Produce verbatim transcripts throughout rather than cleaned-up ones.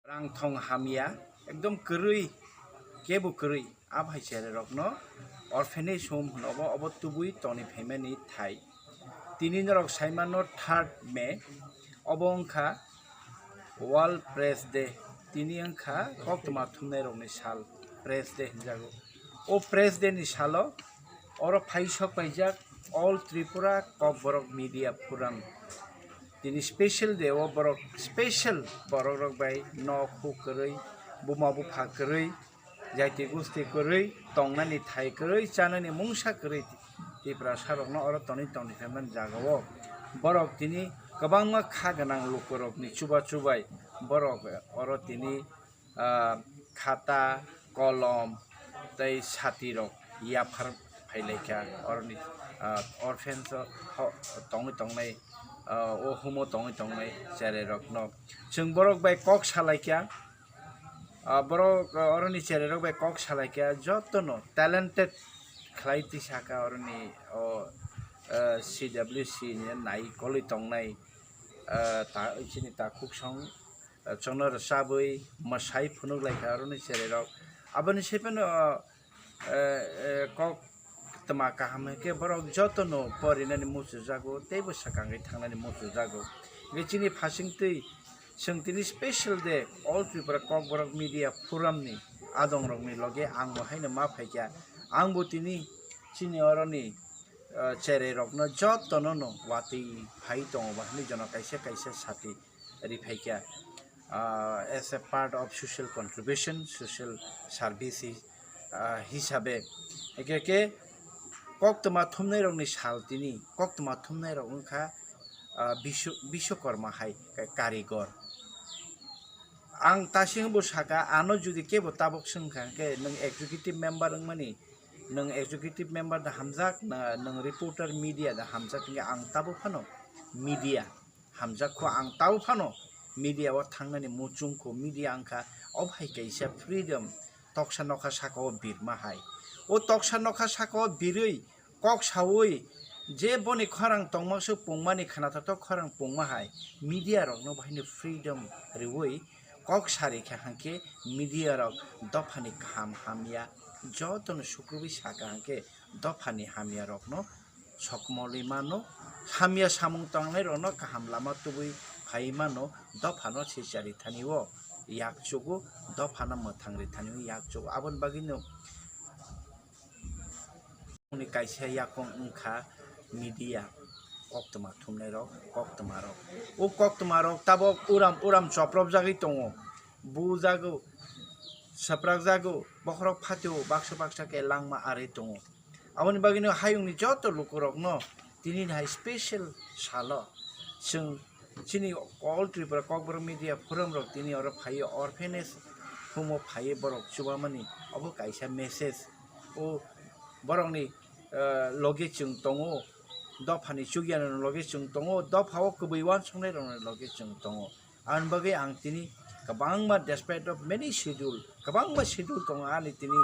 Rang thong hamya, ekdom kwrwi, kebo kwrwi, a bhai chererokno orphanage home hwno obo, obo tubui toni phaimani thai. Tini norok saimano third May, obo wngkha World Press Day, tini wngkha koktwma thumnairokni sal, Press Day hinjago. O Press Day ni salo oro phaisok paijak All Tripura Kokborok Media Forum. Tini special day o borok special borok rok bai nok huk kwrwi, buma bupha kwrwi, jaiti gusti kwrwi, tongnani thai kwrwi, chanani mungsa kwrwi Tiprasa rokno oro tonwi tongni phaimani jaga o borok tini kwbangma kha gwnang lukurokni chuba chubai borok oro tini ah, khata, kolom tei sati rok yaphar phailaikha oroni, ah, orphans o ho-, tongwi tongnai, ah, o humo tongwi tongnai cherai rokno. Chwng borok bai kok salaikha, ah, borok, ah, oroni cherai rok bai kok salaikha jotono talented khlai tisaka oroni o, ah, C W C ni nai kolwi tongnai, ah, ta, chini takhuk song. Chwngno rwchabwi mwsai phunuk lai kha aroni cherai rok. Aboni se phano, eh, eh, kok tma kaham hwnkhe borok jotono porinani muchungjago teibo swkangwi thangnani muchungjago. Hwnkhe chini phasingtwi chwng tini special day All Tripura Kokborok Media Forum ni adongrokni loge ang bo haino ma phaikha. Ang bo tini chini oroni, eh, cherai rokno jotono no watwi phai tongo ba hinwi jono kaisa kaisa sati ri phaikha, ah, as a part of social contribution, social service hi-, ah, hisabe. Eke ke koktwma thumnai rokni sal tini, koktwma thumnai rok wngkha, ah, Bishu-, Bishwakarma hai ka-, karigor. Ang tasing bo saka, ano jodi kebo tabok swngkha, hwnkhe nwng executive member wngmani, nwng executive member da hamjak, na nwng reporter media da hamjak, hwnkhe ang tabok phano media hamjak kho, ang tao phano media o thangnani muchung kho, media wngkha o hai kaisa freedom, toksa nokha saka o birma hai. O toksa nokha saka o birwi kok sawi je boni khorang tongma se pungmani khna tato khorang pungma hai media rokno bahini freedom riwi kok sari kha hwnkhe media rok dophani kaham hamya jotono sukrubwi saka hwnkhe dophani hamya rokno sokmolwi mano, hamya samung tangnai rokno kaham lama tubui phai mano, dophano sichari thani o yakchugo, dophano mwthang ri thani o yakchugo. Aboni bagwino ni kaisa yakung wngkha media, koktwma thumnai rok, koktwma rok. O koktwma rok tabok uram uram chopropjagwi tongo, bujago, swprakjago, bokhorok phatio baksa baksa khe langma arwi tongo. Aboni bagwino hayungni joto lukurokno tini hai special salo chwng chini All Tripura Kokborok Media Forum rok tini oro phaiwi orphanage home o phaiwi borok chubamani obo kaisa message. O borokni, eh, loge chwng tongo, dophani chukyanani loge chwng tongo, dopha o kwbwi uansuknai rokni loge chwng tongo. Aboni bagwi ang tini kwbangma, despite of many schedule, kwbangma schedule tongo ani tini,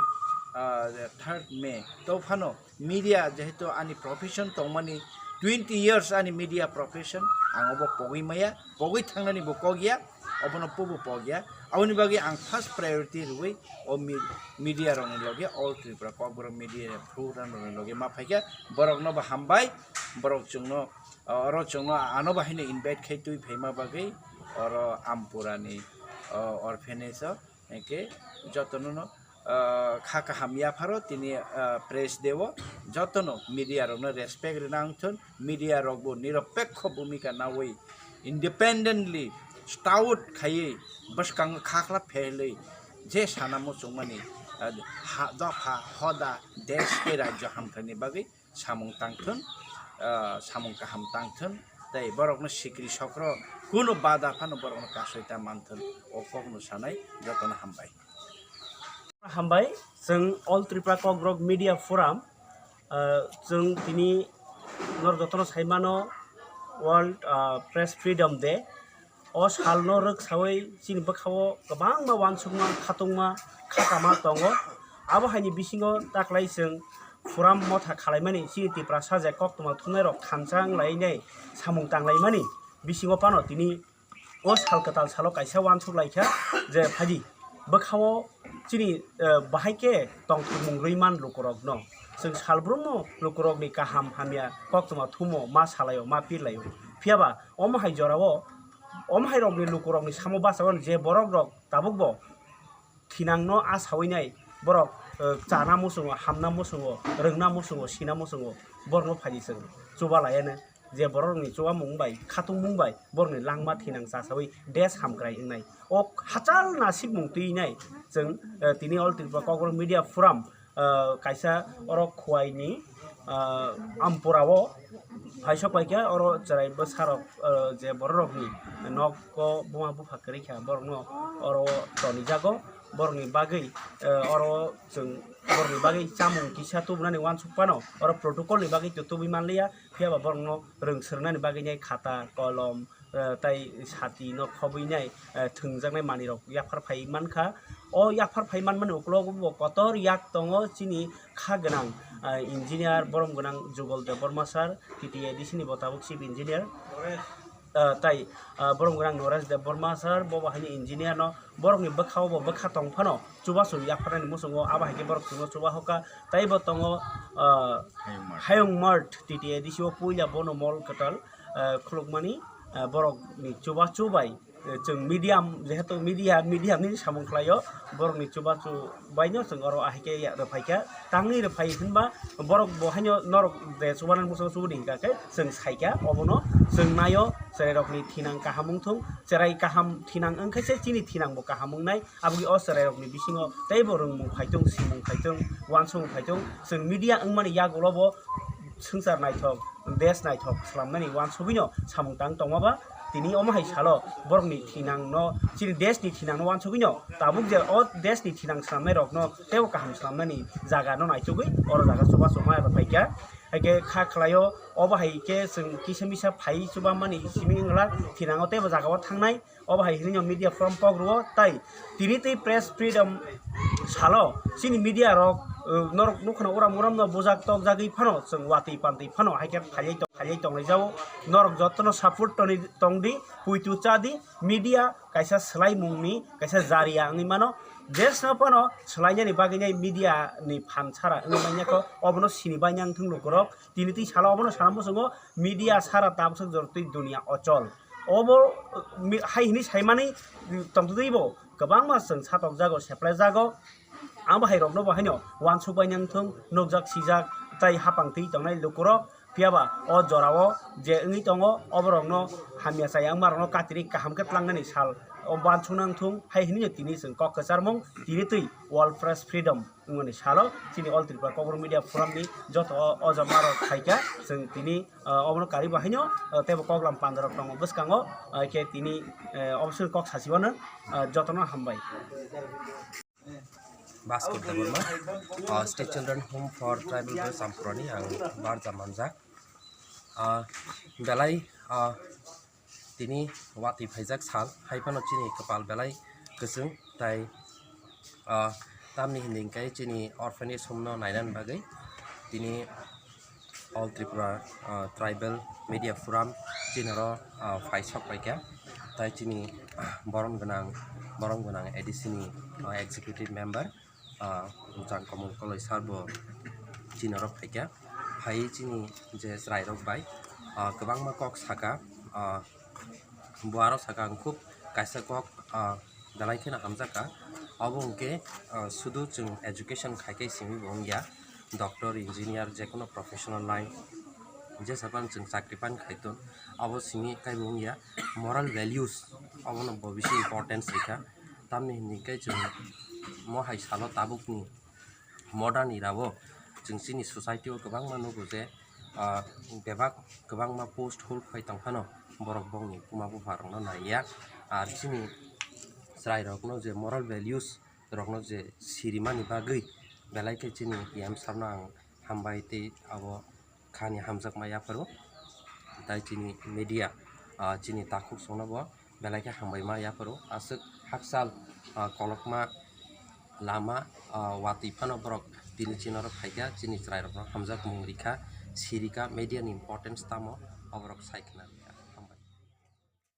ah, third May. To phano media jehetu ani profession tongmani, twenty years ani media profession, ang obo pogwi maya, pogwi thangnani bo kok ya, obono pubo pok ya. Aboni bagwi ang first priority rwui o mi-, media rokni loge, All Tripura Kokborok Media Forum rokni loge ma phaikha, borokno bo hambai, borok chwngno, oro chwngno ano bahino invite khai twi phaima bagwi oro Ampurani, o, orphanage o, hwnkhe jotono no, o, kha kaham yapharo tini, o, press day o jotono media rokno respect rwna wngthun, media rokbo niropekho bhumika nawi independently stout khaiwi bwskango khakhla phelwi je sana muchungmani, o, ha, dopha, hoda, desh tei rajyo hamthani bagwi samung tangthun, ah, samung kaham tangthun, tei borokno sikri sokro kunu bada phano borokno kasoi ta manthun, o kokno sanai jotono hambai. Hambai, chwng All Tripura Kokborok Media Forum, ah, chwng tini norok jotono saimano World, ah, Press Freedom Day. O salno rwksawi chini bwkhao kwbangma uansukma, khatungma, kha kama tongo. Abo haini bisingo taklai chwng forum motha khalaimani chini Tiprasa je koktwma thumnairok khamchang lainai samung tanglaimani bisingo phano tini O sal kwtal salo kaisa uansuk lai kha je phaidi bwkhao chini, eh, bahai khe tongthokmung rwi man lukurokno. Chwng salbrumno lukurokni kaham hamya koktwma thumo ma salaio, ma pirlaio. Phiyaba omo hai jorao, omo hai rokni lukurokni samo bachao je borok rok tabukbo thinangno a sawi nai borok, eh, chana muchungo, hamna muchungo, rwngna muchungo, sina muchungo, borokno phaidi chwng chuba laiya nai. Je borokni chubamung bai, khatungmung bai, borokni langma thinang chasawi desh hamkrai wngnai. O hachal nasibmung twi nai chwng, eh, tini All Tripura Kokborok Media Forum, eh, kaisa oro Khowai ni, eh, Ampura o phaisok paikha, oro chwrai bwsarok, eh, je bororokni nogo buma bupha kwrwi kha, borokno oro tonijago, borokni bagwi, eh, oro chwng borokni bagwi chamung kisa tubunani uansuk phano, oro protocol ni bagwi to tubui manliya, phiyaba borokno rwng swrwngnani bagwi nai khata, kolom, eh, tai sati no khobwi nai, eh, thwngjaknai manwi rok yaphar phai mankha. O yaphar phai manmani ukulogo bo kotor yak tongo chini kha gwnang, eh, engineer borom gwnang Jugal Debbarma sir, T T A D C ni bo tabuk chief engineer. Eh, tai, eh, borom gwnang Noresh Debbarma sir, bo bo haini engineer no, borokni bwkha o bo bwkha tong phano chubachu yapharnani muchungo abo hai khe borok chwngno chuba hoka. Tai bo tongo, eh, Hayung Mart. Hayung Mart T T A D C o puila bono mol kwtal, eh, khulukmani, eh, borokni chubachu bai, eh, chwng medium, jehetu media, medium ni samung khlaio, borokni chubachu baino chwng oro ahai khe ya rwphai kha. Tangwi rwphai hwnba borok bo haino norok je chubanani muchungo chubudi hwnkha khe chwng sai kha, obono chwng naio, chwrairokni thinang kaham wng thung, chwrai kaham thinang wng khe se chini thinang bo kaham wngnai. Aboni o chwrairokni bisingo teibo rwngmung phaitung, simung phaitung, uansukmung phaitung, chwng media wngmani yagulo bo swngchar naithok, desh naithok swlamnani uansugwino samung tang tongma ba tini omo hai salo borokni thinangno, chini deshni thinangno uansugwino tabuk je o deshni thinang swlamnairokno teibo kaham swlamnani jagano naitugwi oro jaga chubachu ma eba phaikha. Haikhe kha khlaio, obo hai khe chwng kisa misa phai chubammani simi wngla thinango teibo jagao thangnai. Obo hai hinwi media forum kok rwo, tai tini tei press freedom salo chini media rok, uh, norok nukha na uram uram no bujak tok jagwi phano chwng watwi pantwi phano hai khe phailai tong, phailai tonglai jao. Norok jotono support toni tong di, puitu cha di, media kaisa swlaimung ni kaisa jariya wngwi mano. Jesno phano swlainani bagwi nai media ni phan sara wngwi manya kho, obono sini bai nang thung lukurok. Tini tei salo obono sana muchungo media sara tabuk jor twi dunia ochol. Obo, uh, mi-, hai hini saimani, uh, tongtwtwi bo kwbangma chwng satokjago, seplaijago. Ang bo hai rokno bo haino uansuk bai nang thung, nukjak sijak tai hapang twi tongnai lukurok. Phiyaba o jorao je wngwi tongo, oborokno hamya chaya wngmarokno katirwi kaham khe tlangnani sal o uansuk nang thung, hai hini tini chwng kok kwcharmung tini twi World Press Freedom wngmani salo chini All Tripura Kokborok Media Forum ni joto o, o jama rok phaikha, chwng tini, ah, obono karwi bo haino, ah, teibo koklam panda rok tongo bwskango, ah, khe tini, eh, obosoni kok sasi wano, ah, jotono hambai. Bhaskar Debbarma, ah, State Children Home for Tribal Girls Ampurani ang barja manjak. Ah, belai, ah, tini watwi phaijak sal, hai phano chini kwpal belai kwchwng tai, ah, tamni hwnwi hwnkhe chini orphanage home no nainani bagwi tini All Tripura, ah, Tribal Media Forum chini oro, ah, phai sok paikha, tai chini borom gwnang, borom gwnang A D C ni, ah, executive member, ah, Jang Komol Koloi sir bo chini oro phaikha. Phaiwi chini je chwrairok bai, ah, kwbangma kok saka, ah, bo aro saka ang khub kaisa kok, ah, belai kheno hamjakha. Obo hwnkhe, ah, sudu chwng education khai khai simi bo wngya, doctor, engineer, jekono professional line jesa phano chwng chakri pan khai ton, abo simi kaibo wngya. Moral values obono bo bisi importance rikha. Tamni hwnwi khe chwng mo hai salo tabukni modern era o chwng chini society o kwbangma nugo je, ah, bebak kwbangma post hold khai tong phano borok bongni buma bupha rokno naiya. Ar chini chwrai rokno je moral values rokno je sirimani bagwi belai khe chini E M sir no ang hambai tei abo khani hamjakma yapharo. Tai chini media, ah, chini takhuk songno bo belai khe hambaima yapharo. Aswk hakchal, ah, kolokma lama, ah, watwi phano borok tini chini oro phaikha, chini chwrairokno hamjakmung rikha, sirikha, media ni importance tamo oborok saikhna.